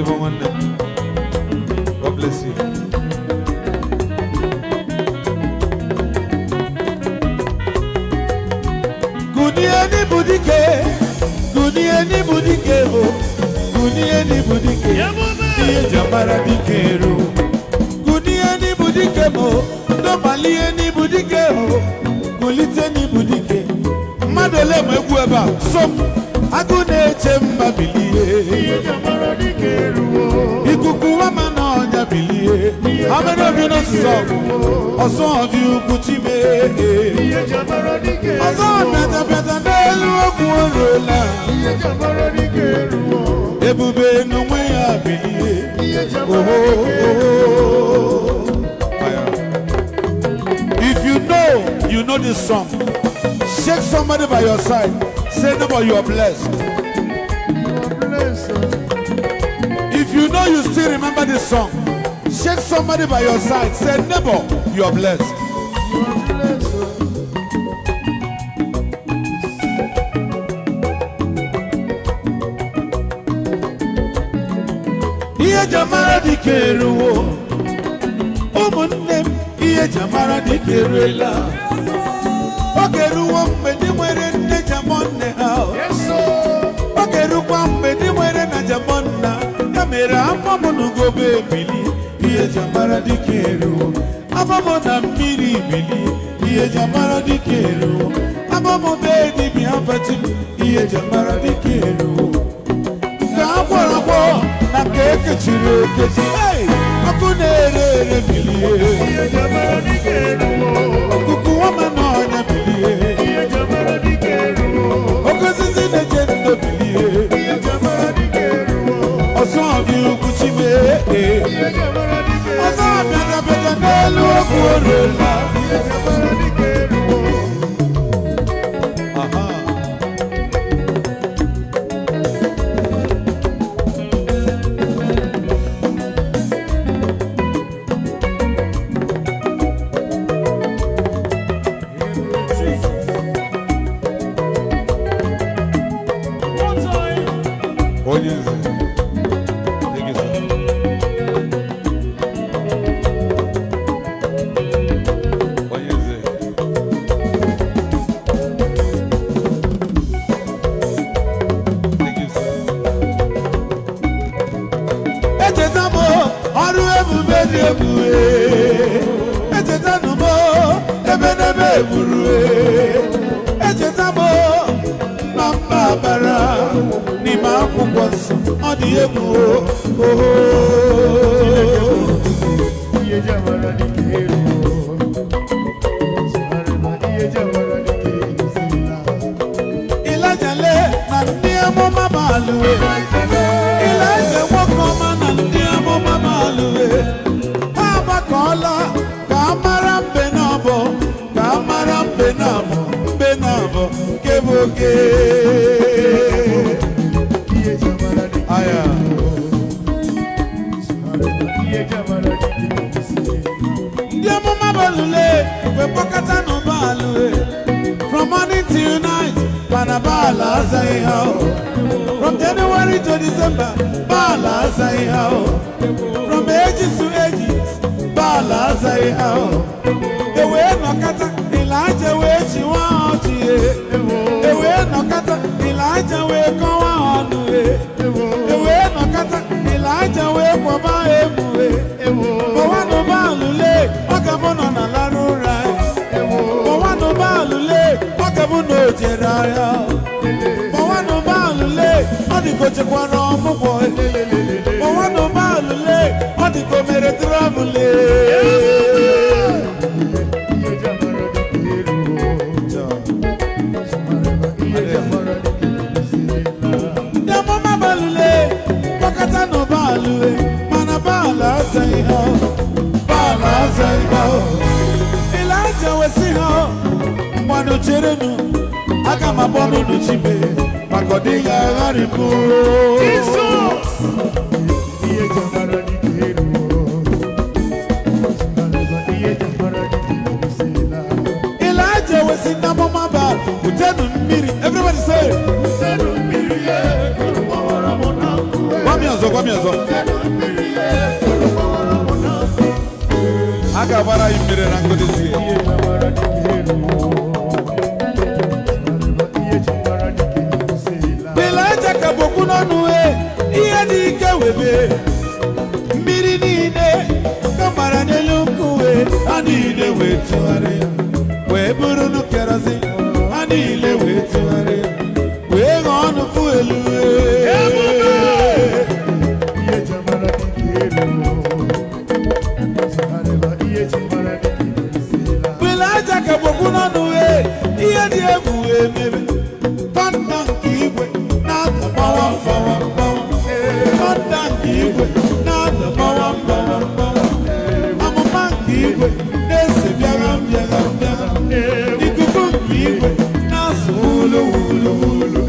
Ezigbo nwanne m. God bless you. Kunie n'ibu dike, kunie n'ibu dike o, kunie n'ibu dike, ihe eji amara dike eru. Kunie n'ibu dike mo, ndomalie n'ibu dike o, kulite n'ibu dike. Mmadụ ole ma egwu ebe a? So m, agụ na-eche mba bilie. Ikuku wama na ọnya bilie. How many of you know this song? Ọsọ ọbịa ukwu chime. Ọsọ bịata n'elu okwu oruola. Ebube n'onwe ya bilie. Oho, oho. Aya. If you know, you know this song. Shake somebody by your side. Say, "Neighbor, you are blessed." If you know you still remember this song, shake somebody by your side. Say, "Neighbor, you are blessed." Ihe eji amara dike eruwo. Ụmụnne m, ihe eji amara dike eruela. Oge eruwo mgbe ndị nwere nne ji amọ nne ha. Oge erukwa mgbe ndị nwere nna ji amọ nna. Ya mere afọ m n'ugobe ebili. Ihe eji amara dike eruwo. Afọ m na mmiri bili. Ihe eji amara dike eruwo. Afọ m bee dibịa afati m. Ihe eji amara dike eruwo. Nke agwọrọ agwọ na nke ekechiri ekechi. Hey! Ọkụ na-ere ere bilie. Ikuku ọma na ọnya bilie. Oke osisi na-eche ndo bilie. Ọsọ ọbịa ukwu chime. Ọsọ bịara bịara n'elu okwu oruola. Aha. One time. Onye nze. Thank you, sir. Onye nze. Thank you, sir. Echeta m ọrụ ebube dị ebube. Echetanụ m ebe n'ebe eburu. Echeta m na mba bara n'ime akwụkwọ nsọ, ọ dị egwu oho. Ihe eji amara dike eruwo. Ihe eji amara dike eruzila. Ịlajale na ndị amụma balụwe. Ịlaja nwoke ọma na ndị amụma balụwe. Ha agbakọọla ka a mara mbe na ọbọ, ka a mara mbe na abọ, mbe na abọ nke bụ oke. Ihe eji amara dike Aya. eruwo. Ihe eji amara dike eruzila. Ndị amụma balụle wee kpọkọta n'ụbalụwe from morning till night, mana Baala azaghị ha o. From January to December, Baala azaghị ha o. From ages to ages, Baala azaghị ha o. E wee nọkọta, Ịlaịja wee chịwa ọchị e. E wee nọkọta, Ịlaịja wee kọwa ọnụ e. E wee nọkọta, Ịlaịja wee kwọba emu e. Kpọwanụ Baalụ lee, ọ ga-abụ nọ na lara ụra. Kpọwanụ Baalụ lee, ọ ga-abụ na o jere agha. Kpọwanụ Baalụ lee, ọ dị ka o chekwara ọmụgwọ. Kpọwanụ Baalụ lee, ọ dị ka o mere travel. Ihe eji amara dike eruwo. Ihe eji amara dike eruzila. Ndị amụma balụle kpọkọta nụ Baalụ e, mana Baalụ azaghị ha. Baalụ azaghị ha. Ịlaịja wee sị ha, "Mgbanụ cherenụ, aga m akpọ n'unu chime maka ọ dịghị agharịpụ." Jizọs! Ihe eji amara dike eruwo. Ihe eji amara dike eruzila. Ịlaịja wee sị ndị amụma Baal, "Butenụ mmiri." Everybody say, Butenụ mmiri ya, gbawara m na nkụ. Gwa m ya ọzọ, gwa m ọzọ. A ga-agbara anyị mmiri na nkụdịsi ya. Ihe ji amara dike eruo. Ihe ji mara dike erusila. Ịlaịja ka bụ okwu n'ọnụ e, ihe dị ike webe mmiri niile ka mara n'elu nkụ wee ha niile wee tụgharịa wee bụrụ nụ kerozin, ha niile wee tụgharịa wee ghọọ ọnụ fuelu. Ihe ji amara dike eruo. Ihe ji mara dike erusila. Ịlaịja ka bụ okwu n'ọnụ e, ihe dị egwu wee mebe tọnda nke igwe na-ada gbawa gbawa gbawa, tọnda nke igwe na-ada gbawa gbawa gbawa, amụma nke igwe na-ese bịara bịara bịara, ikuku nke igwe na-asụ wulu wulu wulu.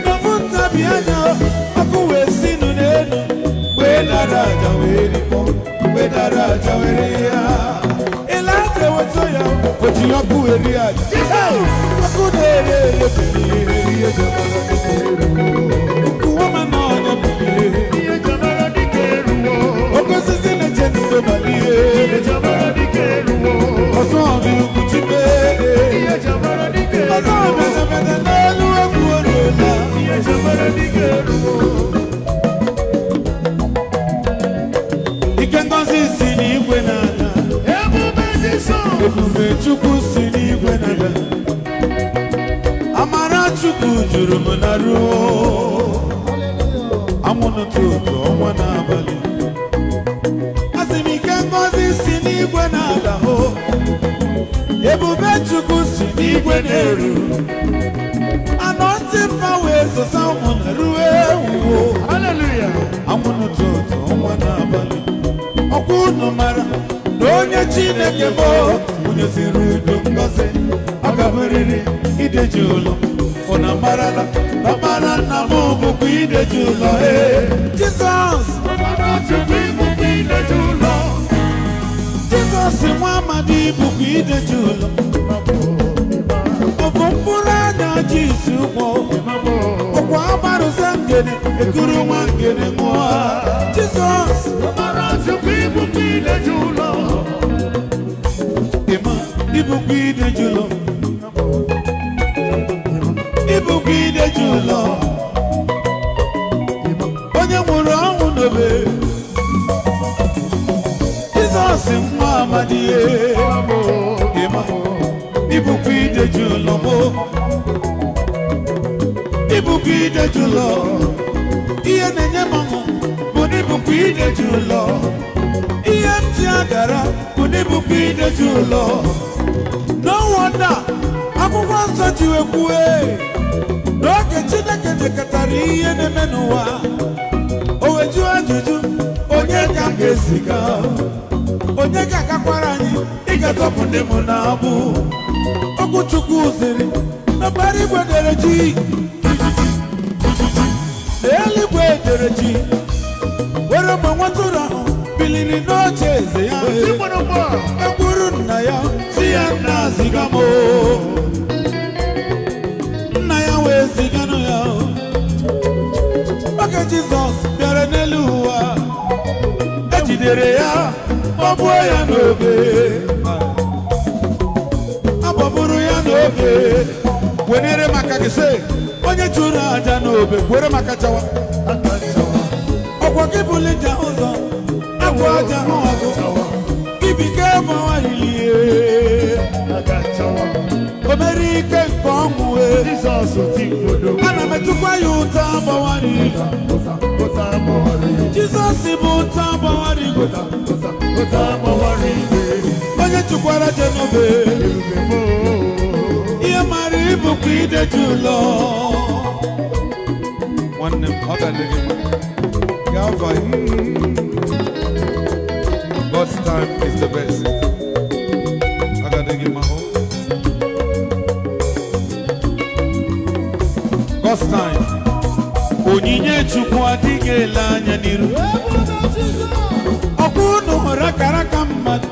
N'ofu ntabi anya, ọkụ wee sinụ n'elu wee dara aja wee rikpọ, wee dara aja wee rie ya. Ịlaịja eweta ya, o ji ọkụ wee rie aja. Ọkụ na-ere ere bilie. Ihe ji amara dike eruo. Nkuwama na ọnya bilie. Ihe ji amara dike eruo. Oke osisi na-eche ndụ balie. Ihe ji amara dike eruo. Ọsọ ọbịa ukwu chibe. Ihe ji amara dike Ọsọ eruo. ọbịa bịa n'elu egwu oruola. Ihe ji amara dike eruo. Ike ngozi si n'igwe na-ada. Ebube Jisọs. Ebube Chukwu si n'igwe na-ada. Amara Chukwu juru m na ruo. Anwụ n'ụtụtụ, ọnwa n'abalị. Asị m ike ngozi si n'igwe na-ada ho. Ebube Chukwu si n'igwe na-eru. Anọntị mma wee zosa ụmụ na ruo ewuwo. Hallelujah. Anwụ n'ụtụtụ, ọnwa n'abalị. Ọkwa unu mara na onye Chineke bụ onye udo ngozi, ọ gabụrịrị ideji ụlọ. Unu marala na mara nna m bụkwa ideji ụlọ. Ee, Jizọs. Amara Chukwu ibukwa ideji ụlọ. Jizọs nwa amadi bụkwa ideji ụlọ. Ofu mkpụrụ anya Jizọs ụgwọ ọkwa agbarụsa ngene ekuru nwa ngene ṅụọ. Jizọs. Amara Chukwu ibukwa ideji ụlọ. Ịma ibukwa ideji ụlọ, ibukwa ideji ụlọ. Onye nwụrụ ọnwụ n'obe, Jizọs nwa amadi, ịma ibukwa ideji ụlọ mo, ibukwa ideji ụlọ. Ihe na-enye m ọṅụ bụ na ibukwa ideji ụlọ. Ihe m ji agara bụ na ibukwa ideji ụlọ. No wonder akwụkwọ nsọ ji wee kwue n'oge Chineke dekọtara ihe na-eme n'ụwa, o wee jụọ ajụjụ: onye ka m ga-eziga? Onye ga-agakwara anyị ịga tọpụ ndị mụ na agbụ? Okwu Chukwu ziri na mbara igwe dere ji, na eluigwe dere ji, were mgbe nwatụrụ ahụ biliri n'oche eze ya, ekwuru nna ya si ya, "Nna, ziga m o." Nna ya wee ziganụ ya o. Oge Jizọs bịara n'elu ụwa, ejidere ya, kpọgbuo ya n'obe, agbọgburu ya n'obe. Wenyere maka gị sị onye chụrụ aja n'obe kwere maka chawa. Ọkwa gị buli nja ụzọ akwa aja hụ ọgụ ibike gbawarịlie. O mere ike nke ọnwụ e. Ana m etụkwa ya ụta gbawara igwe. Jizọs bụ ụta gbawara igwe, onye chụkwara aja n'obe. Ihe mara ibukwa ideji ụlọ. Nwanne m, ọ ga-adị gị mma. Gaa fa. God's time is the best. Ọ ga-adị gị mma. God's time. Onyinye Chukwu adịghị ele anya n'iru. Ọkwa unu hụrụ akara aka mmadụ,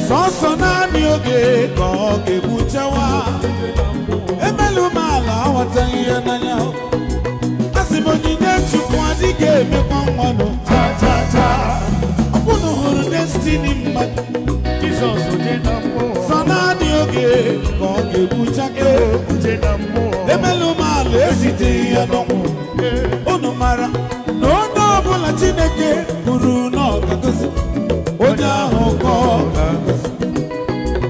sọsọ naanị oge ka ọ ga-egbuchawa. Emelu m ala aghọtaghị ihe n'anya. Asị m onyinye Chukwu adịghị eme. Egwu chake. Uche na mmụọ. Emelu m ala esiteghị ya n'ọnwụ. Unu mara na onye ọbụla Chineke kwuru na ọ ga-agọzi, onye ahụ ka ọ ga-agọzi.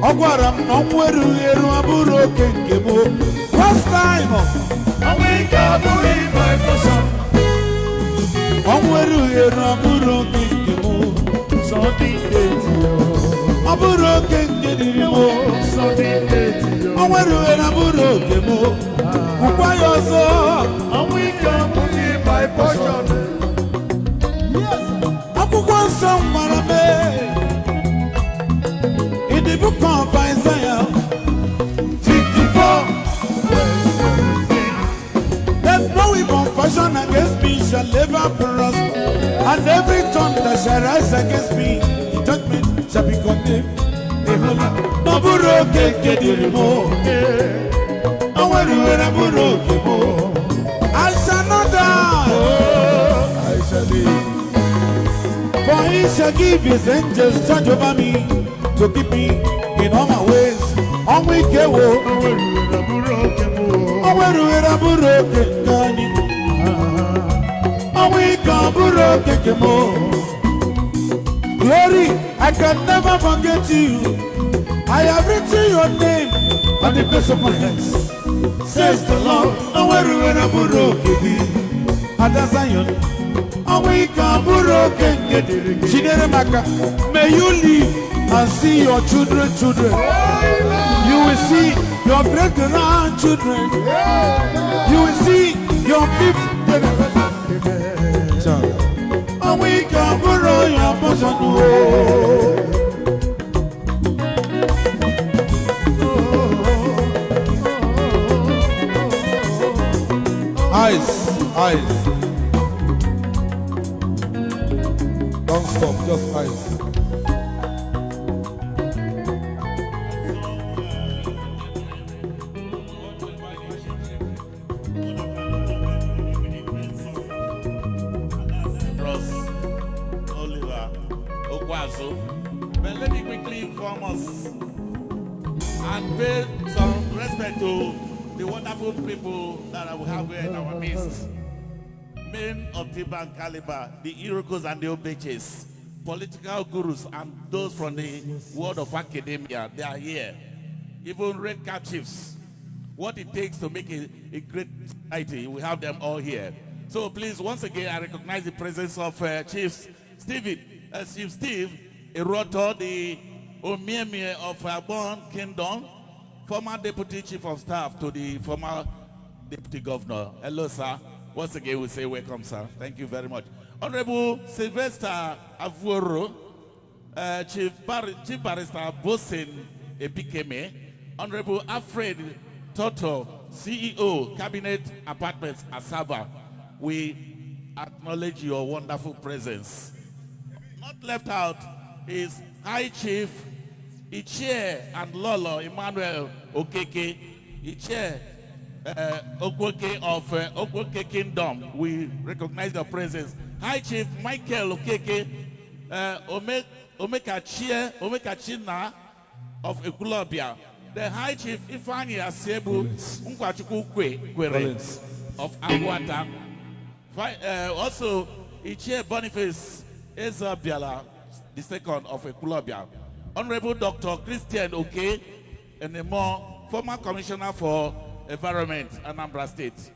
Ọ gwara m na ọnwụ erughị eru abụrụ oke nke m. First time. Ọnwụ ike abụghị my portion. Ọnwụ erughị eru abụrụ oke nke m. Sudden death yo. Ọ bụrụ oke nke dịrị m. Sudden death yo. Ọnwụ erughị eru abụrụ oke m. Kwukwa ya ọzọ. Ọnwụ ike abụghị my portion. Akwụkwọ nsọ m gwara m in the book of Isaiah 54 that no weapon fashioned against me shall ever prosper, and every tongue that shall rise against me in judgment shall be condemned. Ịhụla na ọ bụrụ oke nke dịrị m, o nwere were bụrụ oke m. I shall not die. I shall live. For he shall give his angels charge over me to keep me in all my ways. Ọnwụ ike wo. Ọnwụ erughị abụrụ oke m. Ọnwụ erughị abụrụ oke nke anyị. Ọnwụ ike abụrụ oke nke m. Glory, I can never forget you. I have written your name on the place of my hands. Says the Lord, ọnwụ erughị abụrụ oke gị. Ada Zion, ọnwụ ike abụrụ oke nke dịrị gị. Chinere maka, may you live and see your children children. You will see your great grandchildren. You will see your fifth generation. Ọnwụ ike abụrụ ya portion o. Eyes, eyes. Don't stop, just eyes. Ross Oliver Okwazu. But let me quickly inform us and pay some respect to the wonderful people that we have here in our midst. Men of Tiban caliber, the Irokos and the Obeches, political gurus and those from the world of academia, they are here. Even red cap chiefs. What it takes to make a great society, we have them all here. So please, once again, I recognize the presence of Chief Steve Eroto, the Omiemie of Agbon Kingdom, former Deputy Chief of Staff to the former Deputy Governor. Hello, sir. Once again, we say welcome, sir. Thank you very much. Honorable Sylvester Avuoro, Chief Barrister Bosin Ebikeme, Honorable Alfred Toto, CEO, Cabinet Apartments, Asaba. We acknowledge your wonderful presence. Not left out is High Chief Ichie and Lolo Emmanuel Okeke, Ichie Okwoke of Okwoke Kingdom. We recognize your presence. High Chief Michael Okeke, Omekachie, Omekachina of Ekwulobia. The High Chief Ifeanyi Asiebu Nkwachukwu Kwere Collins. Of Aguata. Also, Ichie Boniface Ezeobiala, the second of Ekwulobia. Honorable Dr. Christian Oke Enemo, former Commissioner for Environment, Anambra State.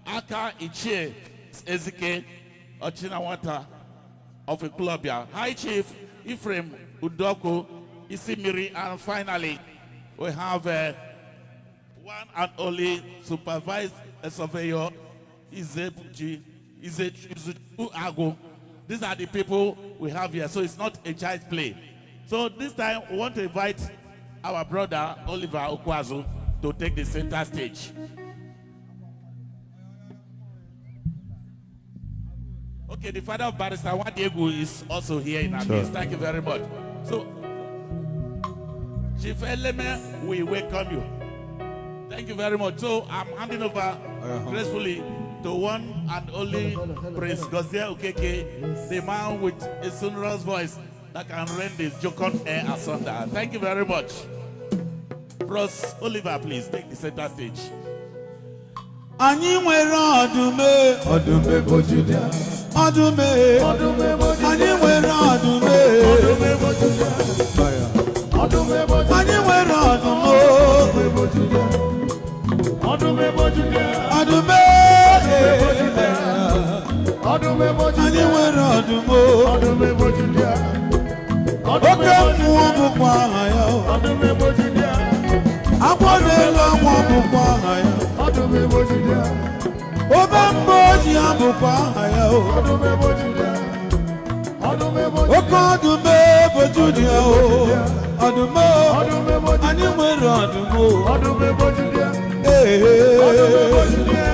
Aka Ichie Ezike Ochinawata of Ekwulobia. High Chief Ephraim Udoko Isimiri, and finally, we have one and only supervised surveyor, Izebuchi, Izechu Agu. These are the people we have here, so it's not a child's play. So this time, we want to invite our brother, Oliver Okwazu, to take the center stage. Okay, the father of Barrister Wadiegu is also here in our midst. Thank you very much. So, Chief Eleme, we welcome you. Thank you very much. So, I'm handing over gracefully to one and only Prince Gozie Okeke, the man with a sonorous voice that can rend the Jokon air asunder. Thank you very much. Bros Oliver, please take the center stage. Anyị nwere ọdụm, Ọdụm ebo Juda. ọdụm, Ọdụm ebo Juda. anyị nwere ọdụm, Ọdụm ebo Juda. Ọdụm ebo Juda. anyị nwere ọdụm, Ọdụm ebo Juda. Ọdụm ebo Juda. Ọdụm, Ọdụm ebo Juda. Anyị nwere ọdụm, Ọdụm ebo Juda. Ọdụm oke ebo mmụọ bụkwa aha ya, Ọdụm ebo Juda. Agwọ na-elu agwọ bụkwa aha ya, Ọdụm ebo Juda. Obe mbụ oji ya bụkwa aha ya, Ọdụm ebo Juda. Ọdụm ebo Juda. Oke ọdụm ebo Juda, ọdụm, Ọdụm ebo Juda. Anyị nwere ọdụm, Ọdụm ebo Juda. Ọdụm ebo ee. Juda.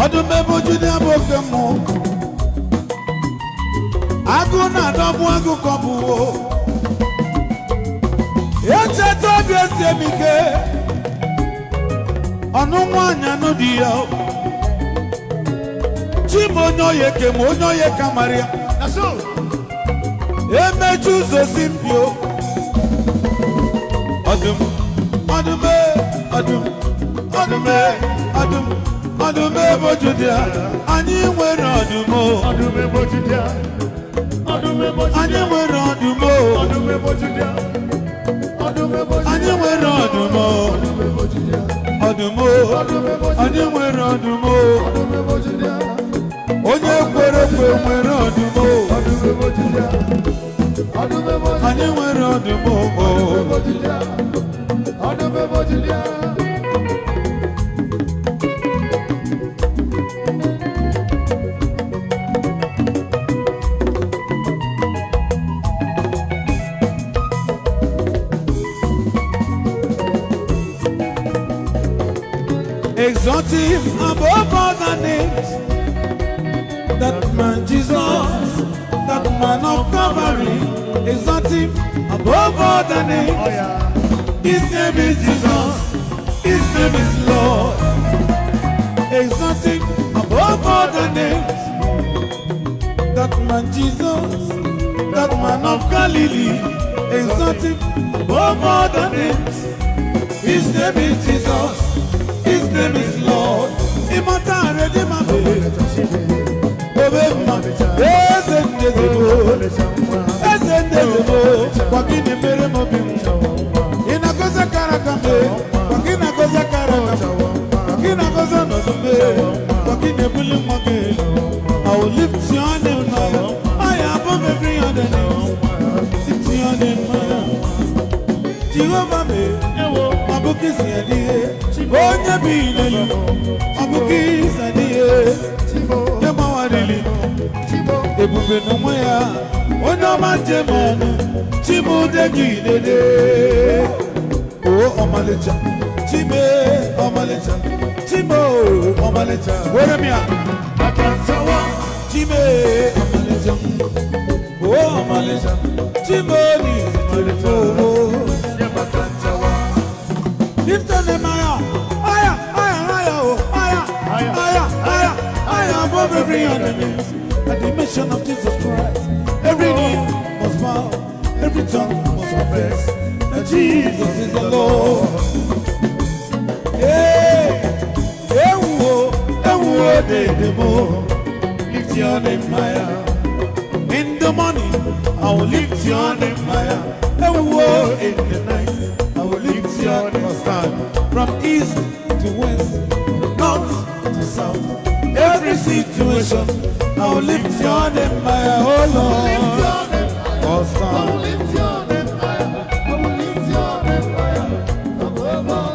Ọdụm ebo Juda bụ oke mmụọ, agụ na-adọgbu agụ ka ọ bụ o. Echeta obi esi m ike, ọnụ nwaanyị anụ di ya o. Chi m onye oye ke m onye oye ka mara ya. Na so. Emechi ụzọ si m bi o. Ọdụm, ọdụm e, ọdụm, ọdụm e, ọdụm, ọdụm ebo Juda, anyị nwere ọdụm o. Ọdụm ebo Juda. Ọdụm ebo Juda. Anyị nwere ọdụm o. Ọdụm ebo Juda. Ọdụm ebo Juda. Anyị nwere ọdụm o. Ọdụm ebo Juda. Ọdụm o. Ọdụm ebo Juda. Anyị nwere ọdụm o. Ọdụm ebo Juda. Onye kwere ekwe nwere ọdụm o. Ọdụm ebo Juda. Ọdụm ebo Juda. Anyị nwere ọdụm o. Ọdụm ebo Juda. Ọdụm ebo Juda. Exalt him above other names. That man Jesus, that man of Calvary. Exalt him above other names. Oh yeah. His name is Jesus. His name is Lord. Exalt him above other names. That man Jesus, that man of Galilee. Exalt him above other names. His name is Jesus. His name is Lord. Immortal Redeemer, Obe mma, Eze ndeze mo, Eze ndeze mo, kwa gịnị mere m obi m? Ị na-agọzi akara aka m, kwa gị na-agọzi akara aka m, kwa gị na-agọzi ọnọdụ m, kwa gị na-ebuli nwa gị elu. I will lift your name higher, higher above every other name. Lift your name higher. Jehovah me, ọ bụ ka isi adịghị, onye bi n'elu, ọ bụ ka isi adịghị, nke gbawarili, ebube n'onwe ya, onye ọma njem ọnụ, Chimude gị dede. O ọmalịcha, Chime ọmalịcha, Chime o ọmalịcha, were m ya. Chime ọmalịcha, o ọmalịcha, Chime n'izitere o. Lift your name higher, higher, higher, higher, oh, higher, higher, higher, higher above every other name. At the mention of Jesus Christ, every knee must bow, every tongue must confess that Jesus is the Lord. Hey, ewo, ewo, de demo. Lift your name higher. In the morning, I will lift your name higher. Ewo, in the night, I will lift your name higher. From east to west, north to south, every situation, I will lift your name higher, oh Lord. Awesome.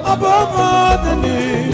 Above all the names.